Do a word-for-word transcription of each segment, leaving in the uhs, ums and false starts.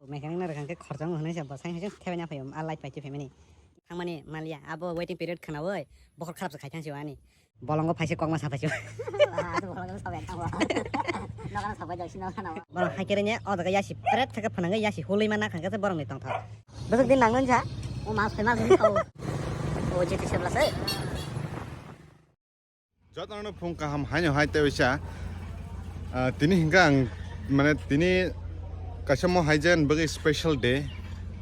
Mechanic no rwkha khe khorchang hwnwi se bo sai hai se thebena phaio, a light pai se phaimani. Thangmani maliya, abo waiting period khwnawi bokhor kharap se khai thang sio ani. Bolongo phaise kokma sa phaisio. Ah, asa bolongo sa bai thango. Nokano sa bai jai sino khana. Borok haikhe rene o jaga yasi pret thaka phwnangwi yasi hulwi ma nakha khe borokni tongthok. Bwswk din nangno sa? O mas phai mas ni thau. O jiti sebla se. Jotono phung kaham haino hai tei waisa. Ah, tini hingka ang, mane, tini kaisa mo hai jen bagwi special day.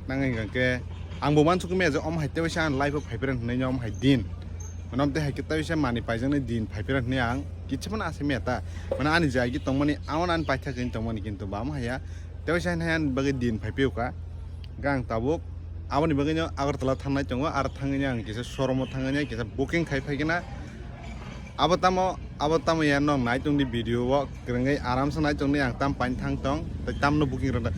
Nang hingka khe ang bo mansuk me je om hai tei waisa ang life o phai peren hwnwi om hai din. Mane om tei hai khe tei waisa mani paijaknai din phai peren hwnwi ang kichimano asa me ta. Mane ani je agi tongmani, amon ani paithak hwnwi tongmani, kintu bo amo haiya. Tei waisa hai bagwi din phai pio ka. Hingke ang tabuk aboni bagwino Agartala thangnai tongo, aro thangwi ang kisa showroom o thangwi kisa booking khai phaikhe na. Abo tamo, abo tamo ya, nong nai tongdi video o, kwrwngwi aramsa nai tongdi, ang tam paini thang tong, tei tamno booking rwna.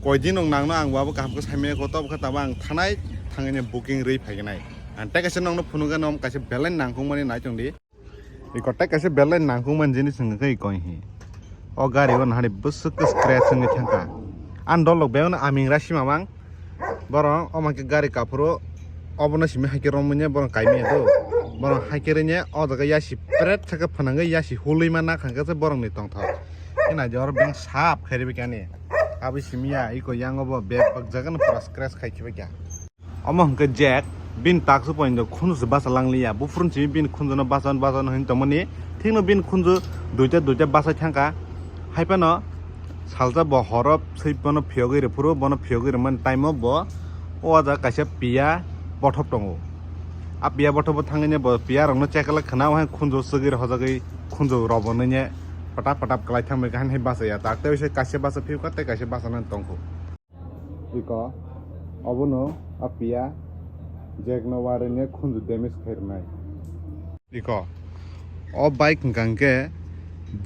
Koidin nong nangno ang bo abo kaham khe saimanya khe, tobo khe tamo ang thanai, thangwi booking rwi phaikhe nai. Ang tei kaisa nongno phunukgwi, nong kaisa belai nangkukmani nai tongdi. Iko tei kaisa belai nangkukmani jinis wngkha khe iko hi. O gari o nahari bwswk khe scratch wngwi thangkha. Ang dolok beng aming ra simamang. Borok omo khe gari kaphuru obono simi hai khe romwi borok kaimaya do. Borok hai khe rine o jaga yasi pret thaka phwnangwi yasi hulwi ma nakha khe borokni tongthok. Khe naidi oro beng sap khairwi kani. Aboni simi ya iko yango bo bag bakjagano pura scratch khai khibaikha. Omo hwnkhe Jack, bini taksu pointo khunju se bacha langliya. Buphuru simi bini khunjuno bacha bacha hwnwi tongmani. Thikno bini khunju duita duita bacha thangkha. Haiphano salsa bo horo swi bono phiyogwi rwphuru, bono phiyogwi rwmani time o bo o jaga kaisa piya bothop tongo. A piya bothobo thangwi bo piya rokno check khlai khna, o hai khunju swgwi rw hojagwi khunju rw bo nini patak patak kwlai thangbai kha, hai bachaya. Tak tei kaisa bacha phiyokha tei kaisa bacha nang tongkho. Iko, obono a piya Jack no warine khunju damage khairwnai. Iko, o bike hwnkha hwnkhe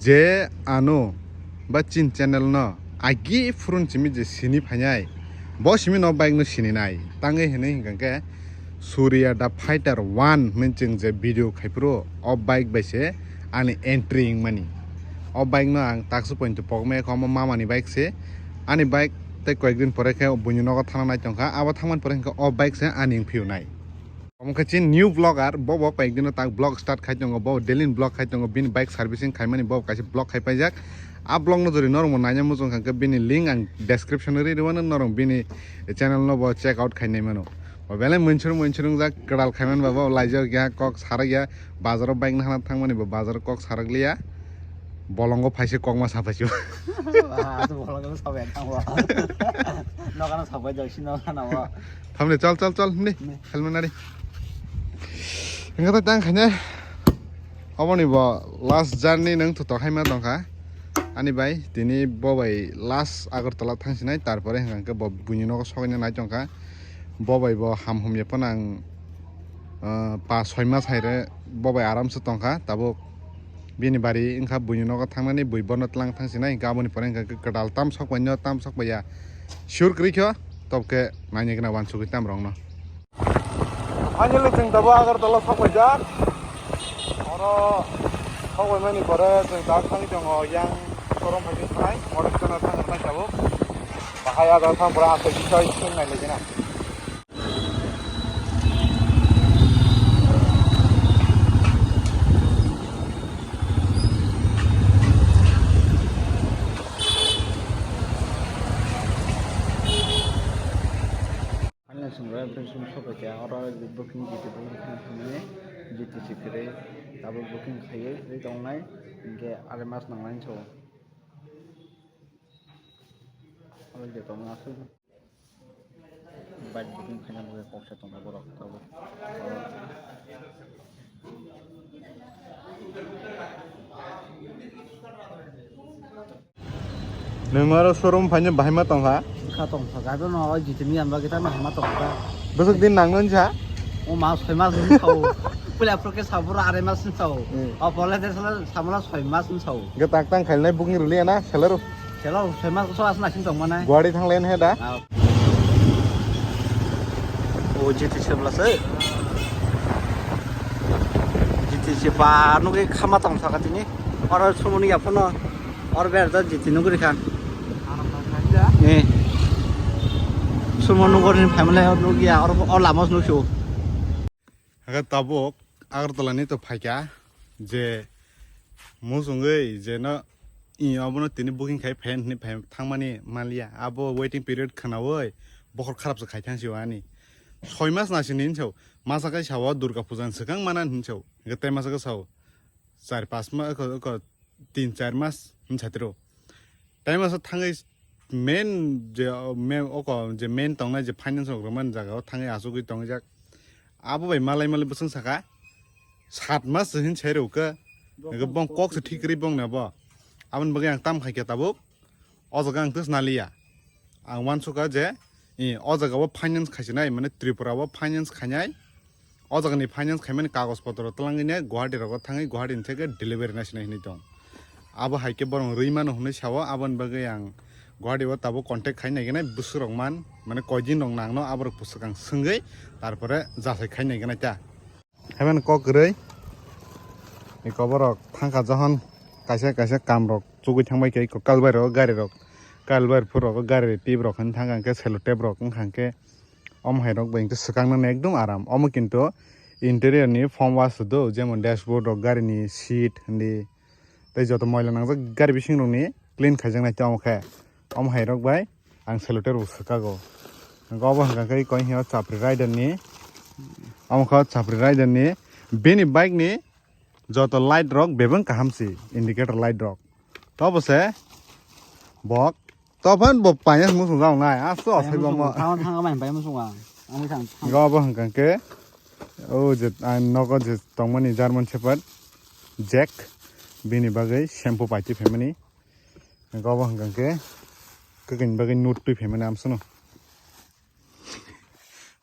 je ano ba chin channel no agi phurun simi je sini phainai, bo simi no bike no sininai. Tangwi hinwi hwnkha hwnkhe Surya the Fighter one hwnwi chwng je video khaiphuru, o bike bai se ani entry wngmani. O bike no ang taksu pointo pokmaya kho, omo mama ni bike se. Ani bike tei koyekdin pore khe buini nogo thana nai tongkha. Abo thangmani pore hwnkhe o bike se ani wng phiyunai. Omo khe chini new vlogger, bo bo koyekdino tak vlog start khai tongo, bo daily vlog khai tongo, bini bike servicing khaimani bo kaisa vlog khai paijak. A vlog no jori norok bo naina muchung kha khe bini link ang description o ri rwmano, norok bini channel no bo check out khai nai mano. Bo belai munsuru munsuru wngjak, kwtal khaiman ba bo laijak ya, kok sarak ya, bazar o bike nahana thangmani bo bazar o kok sarak liya. Bolongo phaise kokma sa phaisio. Ah, asa bolongo sa bai thango. Nokano sa bai jai sino khana o. Thamni chol chol chol ni. Ni. Helmet nari. Hingkha tang khane. Oboni bo last journey nang thuto haima tongkha. Ani bai tini bo bai last Agartala thangsinai, tarpore hingkha bo buini nogo sogwina nai tongkha. Bo bai bo ham humya phano ang, ah, pas soi mas hai re bo bai aram se tongkha. Tabuk bini bari wngkha buini nogo thangnani, bui bono tlang thangsinai, hingkha aboni pore hingkha kwtal tam sok bai no tam sok bai ya. Sure kwrwi kho, tobokhe nainai gana wansugwi tam rokno. Finally, chwng tabuk Agartala sokpaijak. Oro sokpaimani pore chwng tak thangwi tongo yang showroom phaikhe thanai, oro kheno thangwi tongo tabuk. Bahai ah jaga thang pore aswk bisoi swng nai lai gana. Ani swngrok bini simi sokphaikha, oro booking G T booking khaina thangmani, G T C kwrwi tabuk booking khaiwi rwi tongnai, hinkhe arai mas nangnai hinwi sao. Oro je tongmani aswk bike booking khaina bagwi kok se tongo borok tabuk. Nwng oro showroom phaina bahai ma tongkha? Kha tongkha, gari no o G T ni yang bagwi tamo bahai ma tongkha. Bwswk din nangno hinsa? O mas soi mas hinwi sao. Puila phuru khe sabura arai mas hinwi sao. Hmm. O pole de sala samala soi mas hinwi sao. Ge tak tang khailnai booking rwliya na, seller. Selo soi mas so asna sing tong mana. Guwahati thang len he da? Ah. O G T sebla se. G T se pa nugi khama tong saka tini. Oro sumuni ya phono. Or ber da G T nugri khan. Eh. Mo nugor ni family o nugya, oro o lama o nugso. Aga tabuk Agartala ni to phaikha je musungwi je no i obono tini booking khai phen hwnwi phai thangmani manliya. Abo waiting period khwnawi bokhor kharap se khai thang sio ani. Soi mas nasi ni hinso masa kai sao Durga puja ni swkang mana hinso. Ga tai masa ka sao char pas ma ko, ko tin char mas hin chatro. Tai masa thangai main je, main oko je main tongnai je finance rok rwmani jaga o thangwi achugwi tongjak. Abo bai malai malai bwswng saka sat mas se hin sai rw khe. Bong kok se thik ri bong na bo. Aboni bagwi ang tam khai khe tabuk o jaga ang tus naliya. Ang wansukha je, i, o jaga o finance khaisinai, mane Tripura o finance khainai. O jaga ni finance khaimani kagoj potro twlangwi ne Guwahati rogo thangwi Guwahati ni theke delivery naisinai hinwi tong. Abo hai khe borok rwi mano hwnwi sao, aboni bagwi ang Guwahati o tabuk contact khai naigenai bwswk rok man, mane koi din rok nang no aborok bwswk ang swngwi tarpore jasai khai naigenai ta. Haiman kok kwrwi iko borok thangkha johon kaisa kaisa kam rok chugwi thangbai khe iko kalbai rok gari rok kalbai phur rok gari tip rok hinwi thangkha hwnkhe selotep rok wngkha hwnkhe Omo hai rok bai hwnkhe swkang nani ekdum aram. Omo kintu interior ni foam wash do, jemon dashboard rok, gari ni seat hindi tei joto moila nangjak gari bising rok ni clean khaijak nai tei omo khe. Omo hai rok bai ang selotep rok swkago. Hwnkhe obo hwnkha khe koi hino chapri rider ni, omo khe chapri rider ni bini bike ni joto light rok bebeng kaham si indicator light rok. Tobo se bok Tophan bo panya musung jao nai, asto asai bo mo. Tama thang amai pai musung ang. Ang thang. Go bo hwnkha khe o je ang nogo je tongmani German Shepherd Jack bini bagwi shampoo paiti phaimani. Go bo hwnkha khe kwkani bagwi nut twi phaimani amsono.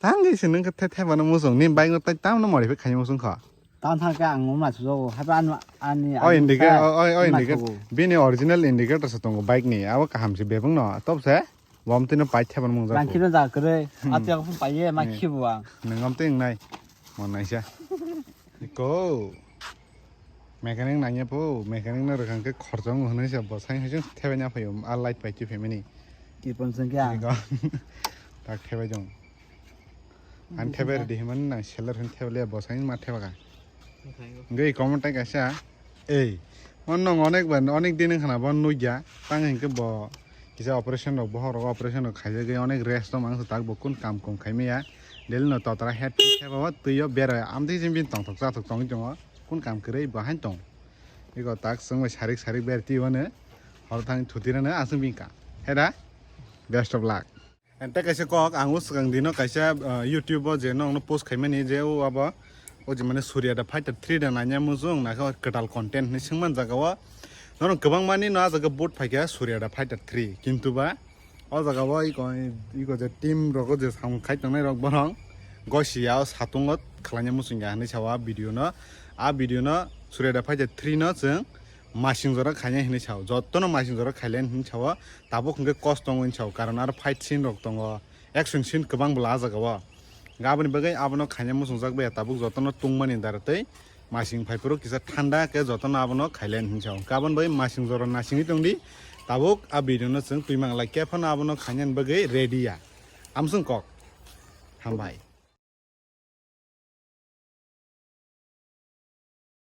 Tangwi se nung khe the the mano musung ni bike no tai tamno modify khaini musung kha. Tang thang khe ang wngma sujago. Haiba ani, ani O ani indicator, sa o, o, o wngma indicator. Sugo. Bini original indicator se tongo bike ni. Abo kaham se bebeng no. Top se. Bom tino pai thebano mungjak. Bang khe. Khibna ja kwrwi. Hmm. Ati ako phun paiye ma. Hmm. Khibu ang. Nung am tei wngnai. Mon naisa. Ko. Mechanic nangya po, mechanic no rwkha khe khorchong hwnwi se bo sai hai thebanya phaio, a light pai twi phaimani. Kirpan sengkya. Ego. Tak thebai jong. Ani thebai ready himani nang seller hin thebai le bo sai ma theba ka. Ngai comment tai kaisa. Ei. Mon nong onek ban, onek din khana bon nugya. Tang hin khe bo kisa operation rok, bohok rok operation rok khaijagwi onek rest tong mang tak bo kun kam kom khaimaya. Daily no totra head theba twi o bera amtwi jin bin tongthok chathok tongwi tongo. Kun kam kwrwi bo hain tong. Eko tak chwng bai sarik sarik ber twi wano. Hor thang thuti rano aswng bini ka. Heda? Best of luck. Ante kaisa kok ang o swkang dino kaisa, uh, YouTube o je nongno post khaimani je o abo o je mane Surya da Fighter three da nanya mujung na khe kwtal content ni swngman jaga o. Norok kwbang mani no a jaga boat phaikha Surya da Fighter three kintu ba O jaga o iko, iko je team rogo je samung khai tongnai rok borok gosi ya o satung o khlaina muchung ya hinwi sao a video no. A video no Surya da Fighter three no chwng masing jora khainai hinwi sao. Jotono masing jora khailai hinwi sao. Tabuk hwnkhe kos tongo hinwi sao. Karon aro fight scene rok tongo, action scene kwbang bwla a jaga o. Aboni bagwi abono khaina muchungjak baya tabuk jotono tungmani dara tei masing phaiphuru kisa thanda khe jotono abono khailai hinwi sao. Kabon bai masing jora nasingwi tongdi, tabuk a video no chwng twi manglai khe phano abono khainani bagwi ready ya. Amswng kok. Hambai.